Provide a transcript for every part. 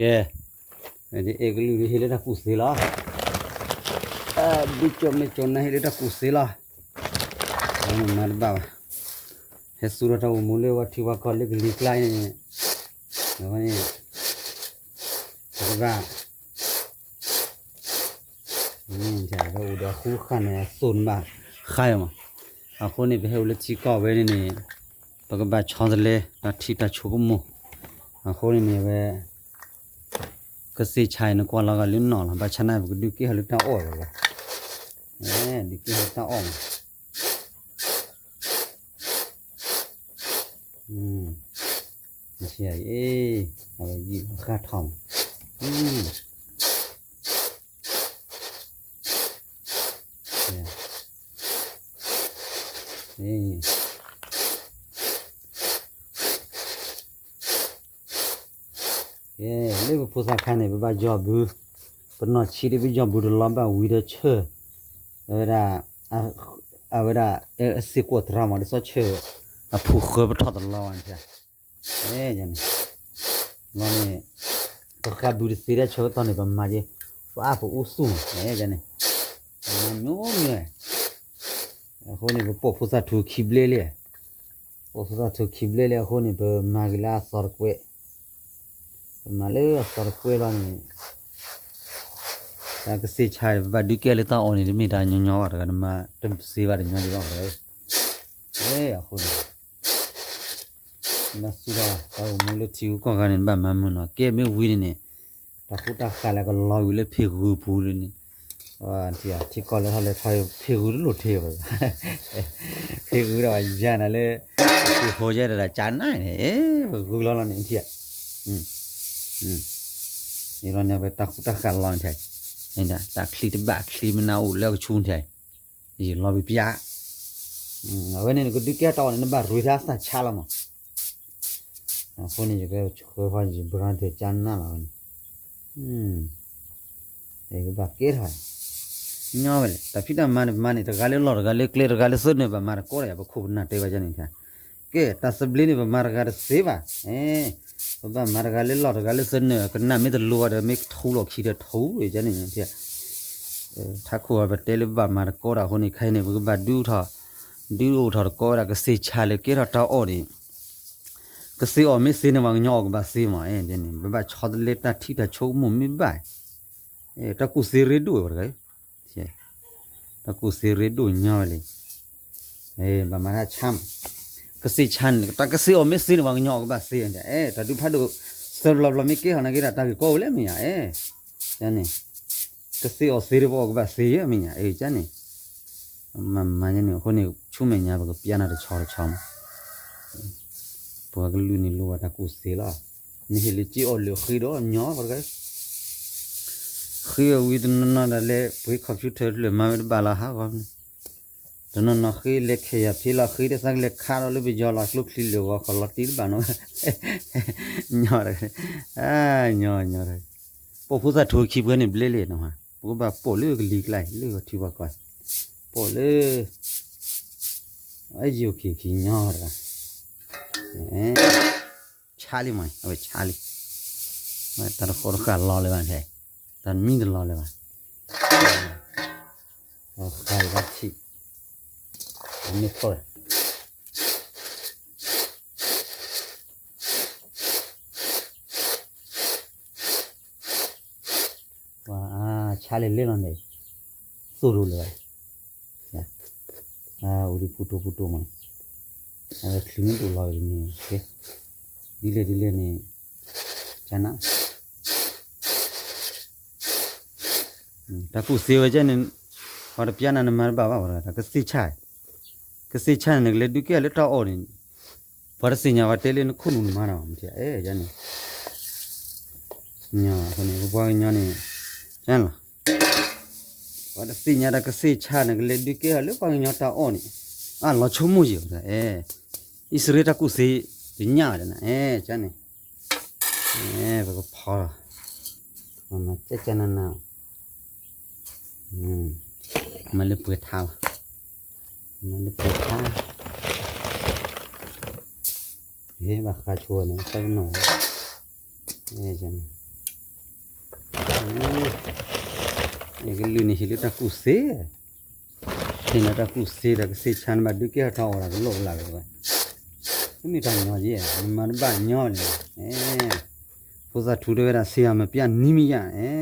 ကဲ, အဲကလုာ်ဒ်ဟ့ၣ်လၢတၢ်ကူၣ်သ့လီၤ, ဒုကၠီၣ်မ့ၢ်ကၠီၣ်နၢ်ဟ့ၣ်လၢတၢ်ကူၣ်သ့လီၤ, မၤတဘၣ်ဘၣ်, ဟဲသူၣ်ထီၣ်တၢ်အိၣ်မူလၢပှၤထံပှၤကီၢ်လၢကလံၤကျါန့ၣ်, အဝဲန့ၣ်, ပကဘၣ် ပအိၣ်ဒီးဃူဃာ်န့ၣ် အသိၣ်န့ၣ်ဘၣ်ဃးမး, အဃိန့ၣ် ပဟဲအိၣ်လၢထံကီၢ်ဝဲန့ၣ်န့ၣ်, ပကဘၣ်ဆီတလဲ တၢ်ထံတၢ်ဆိကမိၣ်, အဃိန့ၣ်န့ၣ်ဝဲ ကသ့ၣ်ဆါအံၤ နကွၢ်လီၤဂာ်လၢနီၢ်လီၤ, ဘၣ်ဆၣ်နာ်ပကဒုးကဲထီၣ်လၢတၢ်အီၣ်လီၤ, ဒုးကဲထီၣ်လၢတၢ်အီၣ်မး မ့ၢ်အံၤ, အဝဲယံာ်ဃၣ်ထီၣ်မး, ကဲ, လၢပဖိသၣ်ခါန့ၣ် ပဘၣ်ယီၢ်ဘု, ပနီၢ်ဆံးဒီးပယီၢ်ဘုတလီၤဘၣ်ဝံၤဒီးဆၢ, အဝဲဒၣ်, အဝဲဒၣ်, စ့ၢ်ကီးသရၣ်မး ဒ်သိးဆၢ, အဖူးဃၢပထီၣ်တလီၤဘၣ်န့ၣ်, န့ၣ်, လီၤန့ၣ်, ပဃးဘုတသ့ဒၣ်ဆၢကတီၢ်န့ၣ် ပမၤက့ၤ, ပအါပအူသူၣ်မး, န့ၣ်, ပမၤမျိုးမျိုး, အဃိန့ၣ် ပပိာ်ဖိသၣ်ထူခံဘျဲလံ ပိာ်ဖိသၣ်ထူခံဘျဲလံအဃိန့ၣ် ပမၤက့ၤလၢအသီတကွဲး, ပမၤလၢအသီတကွဲးလီၤန့ၣ်, တၢ်ကသ့ၣ်ဆါ ပဘၣ်ဒုးကဲလၢတၢ်အီၣ်န့ၣ် တမ့ၢ်တၢ်ညီညီဘၣ်တဂၤ နမၤတသ့ဘၣ်တညီဒံးဘၣ်တဂၤ, အဃိန့ၣ် နဘၣ်သူၣ်ထီၣ်တၢ်အိၣ်မူလၢထံဂုၤကီၢ်ဂၤန့ၣ် နဘၣ်မၤမုာ်နီၤ ကဲမ့ၢ်ဝံၤန့ၣ်န့ၣ်, တၢ်ဃူတၢ်ဃာ်လၢကလီၤဝံၤလၢဖံးဂုၤပူၤလၢန့ၣ်, ထံကီၢ်လၢထီၣ်လဲၤထီၣ် ဖံးဂုၤတလိၣ်ထံၣ်ဘၣ်, ဖံးဂုၤဒီးယၤနၤလၢ, ပဟိယဲဒၣ်ကနၣ်န့ၣ် ပဂုာ်လီၤလီၤန့ၣ်ထံၣ်, လီၤန့ၣ် ပတၢ်ဃူတၢ်ဃာ်လီၤန့ၣ်ထဲ, တၢ်ချံတဘၣ်ချံမ့ၢ်နအိၣ်လၢကဆူထဲ, ယလီၤဘံပျါ, အဝဲန့ၣ်နကဒုးကဲတၢ်အီၣ်န့ၣ် နဘၣ်ရ့တၢ်သၣ်ဆါလီၤမး, အဃိန့ၣ် ယကဃၢဖီယဘြၤဒၢၣ်ကနၣ်လီၤဝဲန့ၣ်, ကဘၣ်ကဲထီၣ်, ညီဝဲလဲၣ် တၢ်ဖံးတၢ်မၤန့ၣ် ပမၤန့ၣ် တဂၤလၢလီၢ်တဂၤလၢကျဲ တဂၤလၢသနၢၣ် ဘၣ်မၤတကီတၢ်ယၤ ပခိၣ်ပနၢ်တဲဘၣ်ယၤန့ၣ်, ကဲ တၢ်သဘျ့န့ၣ် ပမၤတဂၤတသ့ဘၣ်, ပဘၣ်မၤတဂၤလၢလီၢ်တဂၤလၢသနၢၣ် ကနၣ်မ့ၢ်တလိၤဘၣ်ဒီး မ့ၢ်ထူလီၤခံဒီးထူယၤန့ၣ်, ထးခိၣ်အပတဲလၢဘၣ်မၤတကီတၢ်အဃိန့ၣ် ခဲအံၤန့ၣ် ပကဘၣ်ဒုးအိၣ်ထီၣ်, ဒုးအိၣ်ထီၣ်တကီဝဲဒၣ် ကသ့ၣ်ဆါလၢကဲထီၣ်တၢ်အီၣ်န့ၣ်, ကသ့ၣ်အီၣ်မ့ၢ်သ့န့ၣ် ပှၤကညီအီၣ်ကဘၣ်သ့မး, ပဘၣ်ဆီတလဲတၢ်ထံတၢ်ဆိကမိၣ်မ့ၢ်ဘၣ်, တၢ်ကူၣ်သ့ရ့ဒိၣ်ဝဲတဂၤ, တၢ်ကူၣ်သ့ရ့ဒိၣ်ညီဝဲလံ, ဘၣ်မၤတၢ်ဆါမး, ကသ့ၣ်ဆါန့ၣ် တၢ်ကသ့ၣ်အီၣ်မ့ၢ်သ့န့ၣ် ပှၤကညီအီၣ်ကဘၣ်သ့, တၢ်ဒုးဖးဒိၣ်, သၢဘျီဘျီမ့ၢ်ကဲထီၣ်နာ်က့ဒၣ် တၢ်ဂ့ၢ်ကီဝဲလၢမ့ၢ်ညါ, န့ၣ်, ကသ့ၣ်အီၣ်သ့ဒီးပှၤအီၣ်ကဘၣ်သ့ယဲမ့ၢ်ညါ, န့ၣ်, မၤမၤန့ၣ် အဃိန့ၣ် ဆူမဲာ်ညါ ပကပျါနၤတဆီတဆီမး, ပှၤကလုာ်န့ၣ်လိၣ်ဘၣ်တၢ်ကူၣ်သ့လီၤ, နဟ့ၣ်လၢက့အီၣ်လၢာ်ဃ့ဒီးညီပှၤတဂၤ ဃ့အီၤဝံၤတနီၤနီၤဒၣ်လဲာ် ပှ့ၤ computer တဖျၢၣ်မၤဝဲတဘၣ်လီၤဟးဂီၤ, တနီၤနီၤဃ့လဲၤခဲယၤဖ့လီၤ ဃ့တသးကလဲၤခးဒီးလၢပယီၤလီၤ ကျိချံလၢာ်ဂီၤခီၣ်လီၤတံၢ်တဘၣ်နီၤ, ညီ, ညီ, ညီ, ပိာ်ဖိသၣ်ထူခံပှဲၤန့ၣ်ဘျဲလံနီၤ, ပကဘၣ်ပိာ်လၢကလံၤကျါ လၢထံပှၤကီၢ်, ပိာ်လၢ အယိၤခံခံညီတဂၤ, ဆါလံမး အဝဲဆါလံ, တၢ်တဃီတဃာ်လီၤလၢၤဘၣ်ထဲ, တၢ်မံတလီၤလၢၤဘၣ်, ဃာ်လၢဘၣ်ထံၣ်, မ့ၢ်ဖီၣ် ပှၤဆါလဲၤလဲၤလီၤန့ၣ်, သိၣ်လိလၢၤဘၣ်, အိၣ်ဒံးပူၤတိၢ်ပူၤတိၢ်မး, အဝဲချုးမ့ၢ်ဒိၣ်လီၤန့ၣ်, ဒ်လဲၣ်ဒ်လဲၣ်န့ၣ်, ကနၣ် တၢ်ကူၣ်သ့ဝဲကဲန့ၣ်, ပှၤတပျါနၤနမၤတဘၣ်ဘၣ်ဝဲဒၣ် ကသ့ၣ်ဆါ, ကသ့ၣ်ဆါန့ၣ် နကလဲၤဒုးကဲလၢတၢ်အီၣ်န့ၣ်, ပှၤတသ့ၣ်ညါပှၤတဲလၢနခိၣ်နူာ်နမၤတၢ်မ့ၢ်ဧါ, န့ၣ်, အဃိန့ၣ် ပပှၤကညီန့ၣ်, လီၤ, ပှၤတသ့ၣ်ညါတၢ်ကသ့ၣ်ဆါန့ၣ် ကလဲၤဒုးကဲထီၣ်လၢပှၤကညီတၢ်အီၣ်န့ၣ်, အလီၤဆိကမိၣ်ယံၤ, အံၣ်စရ့လးတၢ်ကူၣ်သ့, တညၣ်ဝဲဒၣ်န့ၣ်, န့ၣ်, ပကဖီလီၤ, ကနန, မၤလၢပှဲၤထါလီၤ, မၤလၢပှဲၤထါ, ဟ့ၣ်ဘၣ်ဃးဆိဝဲန့ၣ် တၢ်ကနီၤ, န့ၣ်, ယကလုၢ်န့ၣ်ဟ့ၣ်လၢတၢ်ကူၣ်သ့, ဟ့ၣ်လၢတၢ်ကူၣ်သ့ဒီး ကစ့ဆါန့ၣ်ဘၣ်ဒုးကဲထီၣ်တၢ်အီၣ်ဒီးကလိၣ်ကလာ်ဝဲ, တမ့ၢ်တၢ်ညီယဲၢ် နမၤတဘၣ်ညီန့ၣ်, ဖိသၣ်ထူတဲဝဲဒၣ် ဆရာမပြနည်းမရ, အဲ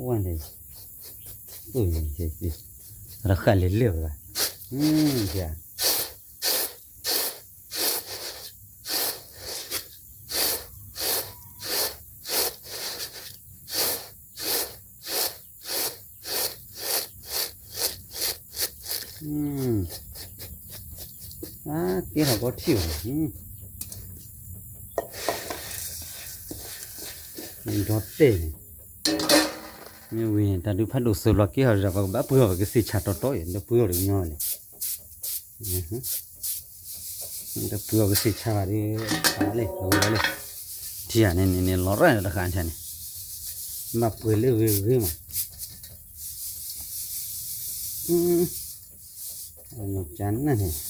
ဝဲန့ၣ်, အဃၣ်လဲၤလဲၣ်ဝဲ, အကဲထီၣ်ကီထံၣ်ဘၣ်, ဒီးတဲန့ၣ်, မ့ၢ်ဝံၤတၢ်ဒုးဖးဒိၣ်စၢၤဘျီက့ၤဟီၣ်ဒီး ပကဘၣ်ပှ့ၤအီၣ်ပကစ့ဆါတီတီအံၤ ဒီးပှ့ၤအီၣ်တညီန့ၣ်, ဒီးပှ့ၤအီၣ်ကစ့ဆါဘၣ်ဒီး, လၢ, ထံၣ်ဧါန့ၣ်န့ၣ် လီၤရၢၢ်တဃၣ်န့ၣ်, ဘၣ်ပှ့ၤလၢဂ့ၤဂ့ၤမး, ကနၣ်န့ၣ်, န့ၣ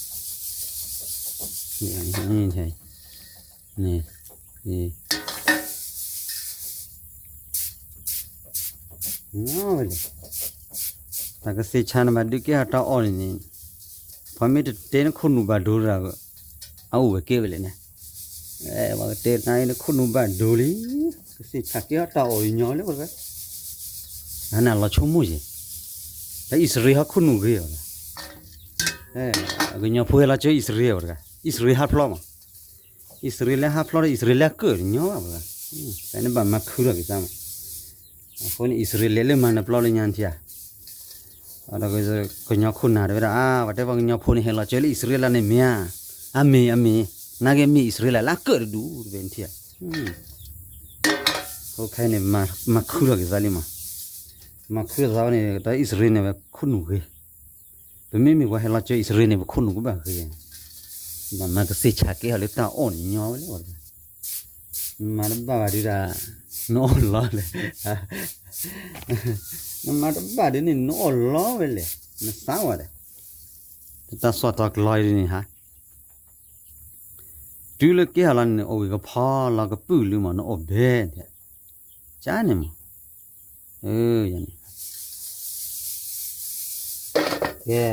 ်, ဝဲလဲၣ်, တၢ်ကစ့ဆါန့ၣ်ဘၣ်ဒုးကဲထီၣ်တၢ်အီၣ်န့ၣ်န့ၣ်, ပှၤမ့ၢ်တတဲနခိၣ်နူာ်ဘၣ်ဒိတဂၤ, အအိၣ်ဝဲကဲဝဲလဲၣ်န့ၣ်, ပှၤကတဲနၤနခိၣ်နူာ်ဘၣ်ဒိလံ, ကစ့ဆါကဲထီၣ်တၢ်အီၣ်ညီလၢပှၤ, နလီၤဆိကမိၣ်ယဲၢ်, တၢ်အံၣ်စရ့လးဟီခိၣ်နူာ်ဂ့ၤအီၤ, ကညီဖိဟဲလီၤစၢၤအံၣ်စရ့လးအီၤတဂၤ, အံၣ်စရ့လးဟးဖျီမး အံၣ်စရ့လးဟးဖျီဒီး အံၣ်စရ့လးကၢၣ်တညီဘၣ်, ပှၤန့ၣ်ဘၣ်မၤခုထီၣ်က့ၤသးမး, အဃိန့ၣ် အံၣ်စရ့လးလၢမၤနၢၤပျီလၢညါထံၣ်ဧါ, ဒီးကညီခိၣ်နၢ်တဲဝဲဒၣ် အါ ပှၤတဲပှၤကညီဖိန့ၣ် ဟဲလီၤစၢၤလၢအံၣ်စရ့လးန့ၣ်မ့ၢ်ဧါ, အမ့ၢ်အမ့ၢ်, နာ်က့မ့ၢ်အံၣ်စရ့လးလၢအကၢၣ်တဒူၣ်တဘ့ၣ်ထံၣ်ဧါ, အဃိခဲအံၤန့ၣ် မၤခုထီၣ်က့ၤသးလံမး, မၤခုထီၣ်သးဝဲန့ၣ် တၢ်အံၣ်စရ့လးန့ၣ်ဝဲခိၣ်နူာ်ဂ့ၤ ပမ့မ့ၢ်ပှၤဟဲလီၤစၢၤအံၣ်စရ့လးန့ၣ် ပခိၣ်နူာ်ကဘၣ်ဂ့ၤ, ဘၣ်မၤကစ့ဆါကဲထီၣ်လၢတၢ်အီၣ်န့ၣ်ညီဝဲလၢအီၤတဂၤ, နမၤတဘၣ်ဘၣ်ဒုးဒၣ်, နအီၣ်လီၤလဲၣ်, နမၤတဘၣ်ဒုးန့ၣ် နအီၣ်လီၤဝဲလဲၣ်, နသးဝဲဒီး, တၢ်ဆီၣ်တီၤကလီအံၤဒ်န့ၣ်ဟါ, တုၤလၢကဲထီၣ်လီၤန့ၣ် နအိၣ်ဂ့ၤကဖီလီၤကပုာ်လံမး နအိၣ်ဘဲ, ကန့ၣ်မး, န့ၣ် ကဲ,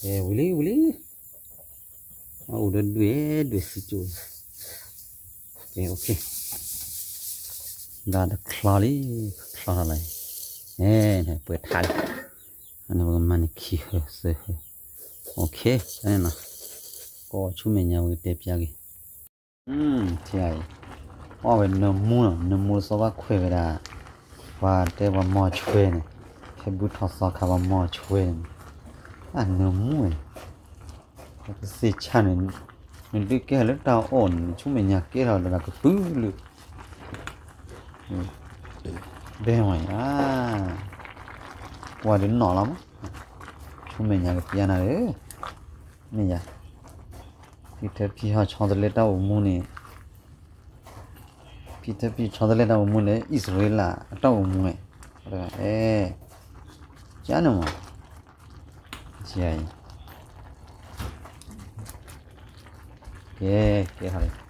ကဲဝံၤလံဝံၤလံ, အအိၣ်ဒီးဒွဲၣ်ဒွဲၣ်စံကၠိ, ကဲ okay, ဒီးတချီလံ, ချီထီၣ်လီၤ, ပှဲၤထါလံ, အန့ၣ်ပကမၤန့ၢ်ခံဟၢၤသၢဟၢၤ, okay, န့ၣ်, ကိးဆူမဲာ်ညါပကတဲပျါက့ၤ ထံအံၤ, အီၣ်ဝဲနၢမူလီၤ, နၢမူစီၤဘၣ်ခွဲးဝဲဒၣ်, ပှၤတဲပှၤမီၤဆွဲန့ၣ်, ဖဲဘုထီၣ်သီခါပှၤမီၤဆွဲန့ၣ်, အနၢမူဝဲ, ပကစ့ဆါန့ၣ်, နဒုးကဲထီၣ်လၢတၢ်အီၣ်န့ၣ် နဆူမဲာ်ညါကဲထီၣ်လၢကပုာ်လုာ်, ဘဲဝဲဧါ, ကွၢ်ဒုးနီၣ်လီၤမး, ဆူမဲာ်ညါကပျါနၤဧၢ, မ့ၢ်ယၤ ဖံထၢဖံဟီဆီတလဲတၢ်အိၣ်မူန့ၣ်, ဖံထၢဖံဆီတလဲတၢ်အိၣ်မူန့ၣ် အံၣ်စရ့လးအတၢ်အိၣ်မူန့ၣ်, အဲ, ကန့ၣ်မး, ကဲ, ကဲထီၣ်လံ,